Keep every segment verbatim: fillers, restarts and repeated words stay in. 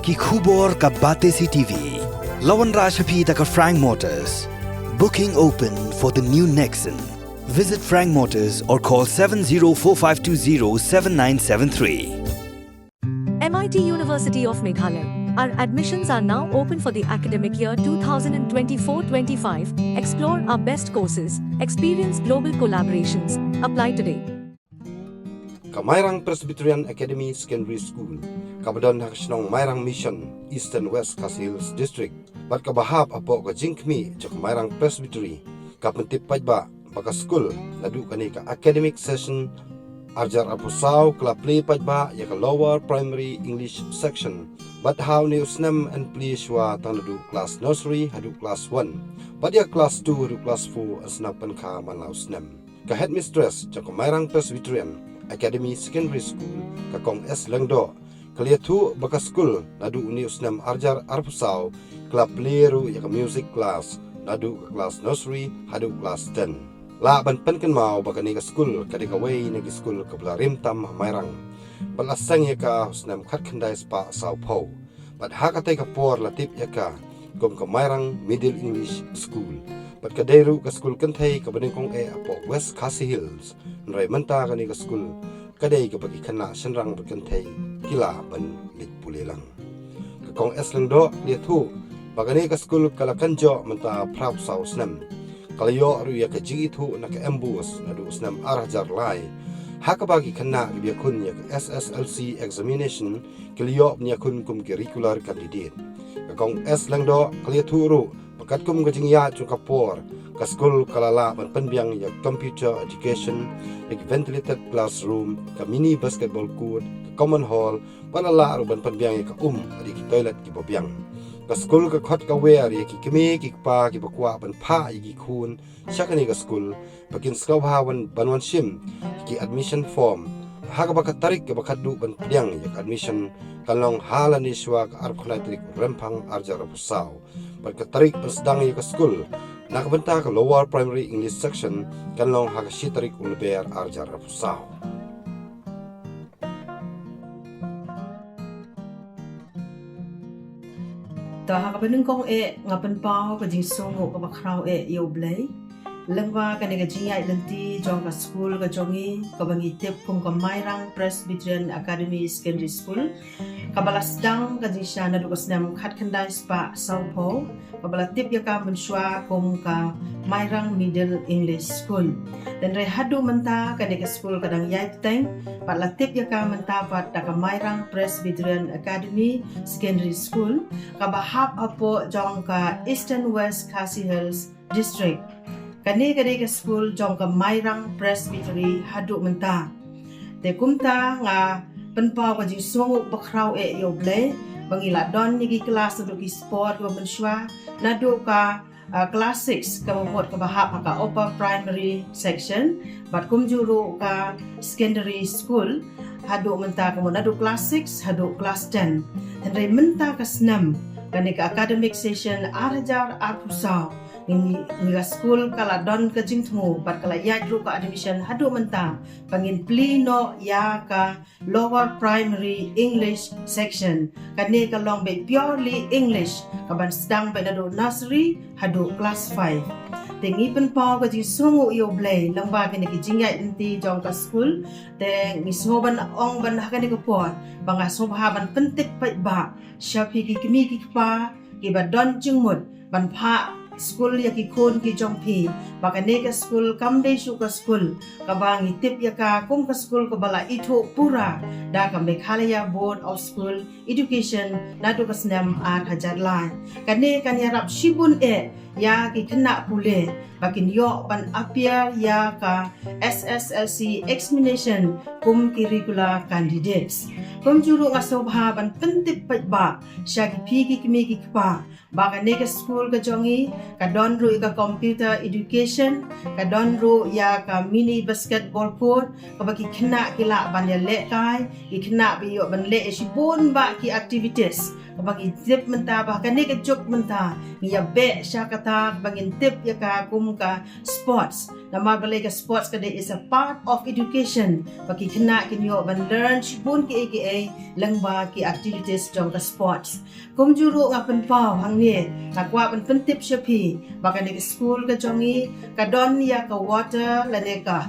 Ki khubor ka Batesi T V. La wanrah sha phi da ka Frank Motors. Booking open for the new Nexon. Visit Frank Motors or call seven zero four five two zero seven nine seven three. M I T University of Meghalaya. Our admissions are now open for the academic year two thousand twenty-four twenty-five. Explore our best courses, experience global collaborations. Apply today. Ka Mairang Presbyterian Academy Secondary School, kaba don ha ka shnong Mairang Mission, Eastern West Khasi Hills District, bad kaba hap hapoh ka jingkhmih jong ka Mairang Presbytery, ka pyntip paidbah ba ka skul naduh kane ka academic session arhajar arphew saw ka la plie paidbah ïa ka Lower Primary English Section. Bad ha une u snem yn plie shuwa tang naduh klas nursery haduh klas one. Bad ïa klas two haduh klas four yn sa pynkha man la u snem. Ka headmistress jong ka Mairang Presbyterian Academy Secondary School, ka Kong S Lyngdoh, ka la ïathuh ba ka skul naduh une u snem arhajar arphew saw ka la plie ruh ïa ka music class naduh ka klas nursery haduh klas ten. Lah ban pynkynmaw ba kane ka skul ka dei kawei na ki skul kaba la rim tam ha Mairang. Bad la seng ïa ka ha u snem khatkhyndai spah sawphew. Bad ha katei ka por la tip ïa ka kum ka Mairang Middle English School. Bad ka dei ruh ka skul kynthei kaba nyngkong eh hapoh West Khasi Hills. Hynrei mynta kane ka skul ka dei kaba ki khynnah shynrang bad kynthei ki lah ban leit pule lang. Ka Kong S Lyngdoh ka la ïathuh ba kane ka skul ka la kynjoh mynta phra phew saw snem. Ka la ïoh ruh ïa ka jingithuh na ka MBOSE naduh u snem arhajar lai. Ha kaba ki khynnah kiba ïakhun ïa ka S S L C examination ki la ïoh ban ïakhun kum ki regular candidate. Ka Kong S Lyngdoh ka la ïathuh ruh ba katkum ka jingïaid jong ka por, ka skul ka la lah ban pynbiang ïa ka computer education, ïa ki ventilated classroom, ka mini basketball court, ka common hall, bad la lah ruh ban pynbiang ïa ka um bad ïa ki toilet kiba biang. Ka skul ka khot ka wer ïa ki kmie ki kpa kiba kwah ban phah ïa ki khun sha kane ka skul ba kin sngewbha wan, ban wan shim ki admission form. Ha kaba ka tarik kaba khadduh ban pdiang ïa ka admission kan long ha lane shuwa ka arphew khyndai tarik Rymphang arhajar arphew saw. Bad ka tarik ban sdang ïa ka skul na ka bynta ka Lower Primary English Section kan long ha ka shi tarik u Lber arhajar arphew saw. To ha kaba nyngkong eh nga pynpaw ka jingsngewnguh kaba khraw eh ïa U Blei. Lyngba kane ka jingïaid lynti jong ka skul ka jong ngi kaba ngi tip kum ka Mairang Presbyterian Academy Secondary School, kaba la sdang ka jingshna naduh ka snem khatkhyndai spah sawphew, kaba la tip ïa ka mynshuwa kum ka Mairang Middle English School. Hynrei haduh mynta kane ka skul ka dang ïai bteng, bad la tip ïa ka mynta pat da ka Mairang Presbyterian Academy Secondary School, kaba hap hapoh jong ka Eastern West Khasi Hills District. Kane ka dei ka skul jong ka Mairang Presbytery haduh mynta. Te kumta nga pynpaw ka jingsngewnguh bakhraw eh ïa U Blei ba ngi la don ïa ki klas naduh ki sport kiba mynshuwa, naduh ka, ah, klas six kaba mut kaba hap ha ka upper primary section, bad kumjuh ruh ka secondary school haduh mynta, ka mut naduh klas six haduh klas ten. Hynrei mynta ka snem, kane ka academic session arhajar arphew saw, ngi, ngi ka skul ka la don ka jingthmu bad ka la ïaid ruh ka admission haduh mynta ba ngin plie noh ïa ka Lower Primary English Section. Kane ka long beit purely English, kaban sdang beit naduh nursery haduh klas five. Te ngi pynpaw ka jingsngewnguh ïa U Blei lyngba kine ki jingïaid lynti jong ka skul. Te ngi sngew ban ong ban ha kane ka por ba nga sngewbha ban pyntip paidbah sha phi ki kmie ki kpa kiba don jingmut ban phah skul ïa ki khun ki jong phi, ba kane ka skul kam dei shuh ka skul kaba ngi tip ïa ka kum ka skul kaba la ithuh pura da ka Meghalaya Board of School Education naduh ka snem arhajar lai. Kane kan ïarap shibun eh ïa ki khynnah pule ba kin ïoh ban appear ïa ka S S L C examination kum ki regular candidates. Kumjuh ruh nga sngewbha ban pyntip paidbah sha ki phi ki kmie ki kpa ba kane ka skul ka jong ngi ka don ruh ïa ka computer education, ka don ruh ïa ka mini basketball court kaba ki khynnah ki lah ban ïalehkai, ki khynnah ba ïoh ban leh ïa shibun bah ki activities Kaba ngi tip mynta ba kane ka juk mynta ngi ïa beh sha kata kaba ngin tip ïa ka kum ka sports. Namar balei ka sports ka dei is a part of education. Ba ki khynnah kin ïoh ban learn shibun kiei kiei lyngba ki activities jong ka sports. Kumjuh ruh nga pynpaw hangne, nga kwah ban pyntip sha phi ba kane ka skul ka jong ngi ka don ïa ka water lane ka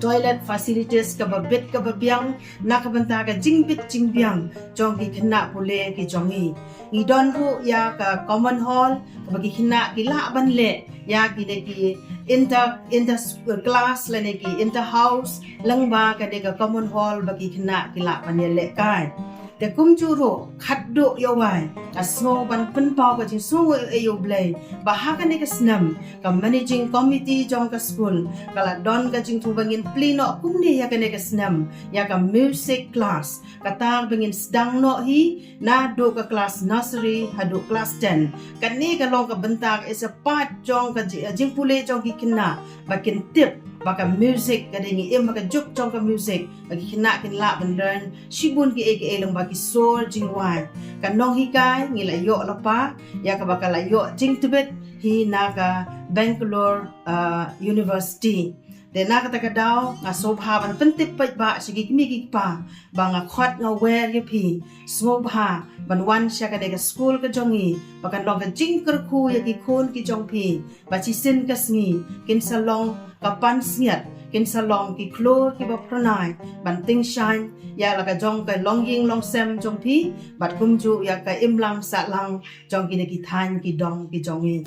toilet facilities kaba bit kaba biang na ka bynta ka jingbit jingbiang jong ki khynnah pule ki jong ngi. Ngi don ruh ïa ka common hall kaba ki khynnah ki lah ban leh ïa kine ki inter inter class lane ki inter house, lyngba kane ka common hall ba ki khynnah ki lah ban ïa leh kai. Te kumjuh ruh khatduh ïa wai, nga sngew ban pynpaw ka jingsngew ïa U Blei ba ha kane ka snem ka managing committee jong ka skul ka la don ka jingthung ba ngin plie noh kumne ïa kane ka snem ïa ka music class, kata ba ngin sdang noh hi naduh ka class nursery haduh class ten. Kane ka long ka bynta ka is a part jong ka ji- jingpule jong ki khynnah ba kin tip ba ka music ka dei, ngi im ha ka juk jong ka music, ba ki khynnah kin lah ban learn shibun kiei kiei lyngba ki sur jingwai. Ka nonghikai ngi la ïoh lypa ïa kaba ka la ïoh jingtbit hi na ka Bangalore, uh, University. Te na kata ka daw nga sngewbha ban pyntip paidbah sha ki kmie ki kpa ba nga khot nga wer ïa phi, sngewbha ban wan sha kane ka skul ka jong ngi ba kan long ka jingkyrkhu ïa ki khun ki jong phi, ba shisien ka sngi kin sa long ka pansngiat, kin sa long ki khlur kiba phyrnai ban tyngshaiñ ïa la ka jong ka longïing longsem jong phi bad kumjuh ïa ka imlang sahlang jong kine ki thaiñ ki dong ki jong ngi.